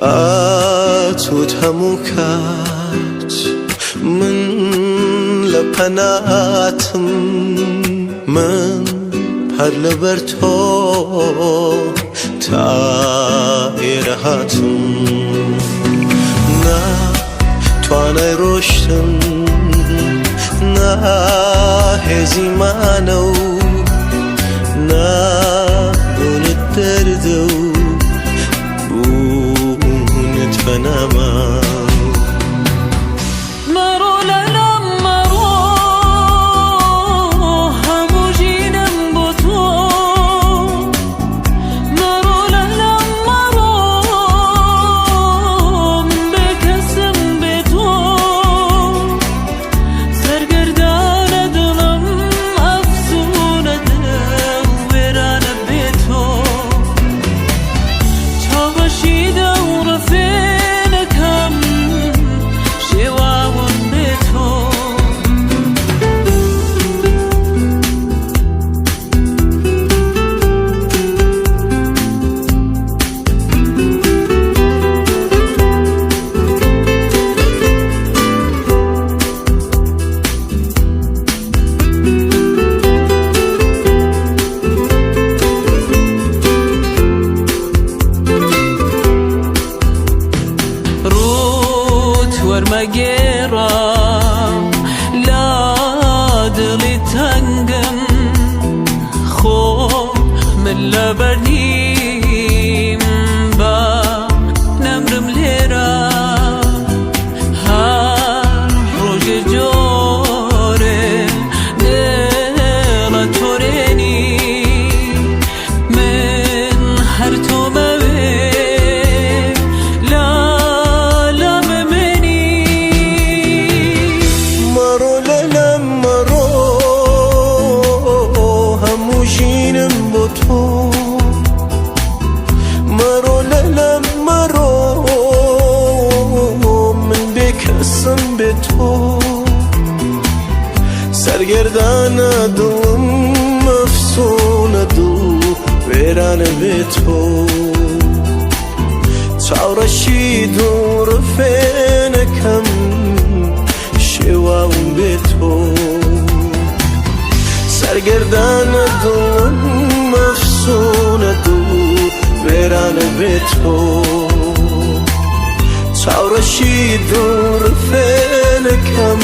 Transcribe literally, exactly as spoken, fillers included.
At û hemû kat min li penatim, min her li ber to ta êre hatim. Na twanay roştin, na hêzî mane û na bûnit derde û bûnit fenama. Mero lelem mero, hemû jînim bo to. Mero lelem mero, min bê kesim bê to. Sergerdane dilim, efsûne dilim, wêrane bê to. Çaweşî dewre fêne kem, şêwa win bê to. Rût wermegêra, la dilî tengim, xo min le bernîm ba, nemrim lêra. Her rojê corê dila torênî, min her to me wê, la la me menî. Mero lelem mero, hemû jînim bo to. Mero lelem mero, min bê kesim bê to. Sergerdane dilim, efsûne dil, wêrane bê to. Çareşî dûr fêne kem, şêwa win bê to. Sergerdane dilim, efsûne dûr, wêrane bê to. Çareşî dûr fêne kem,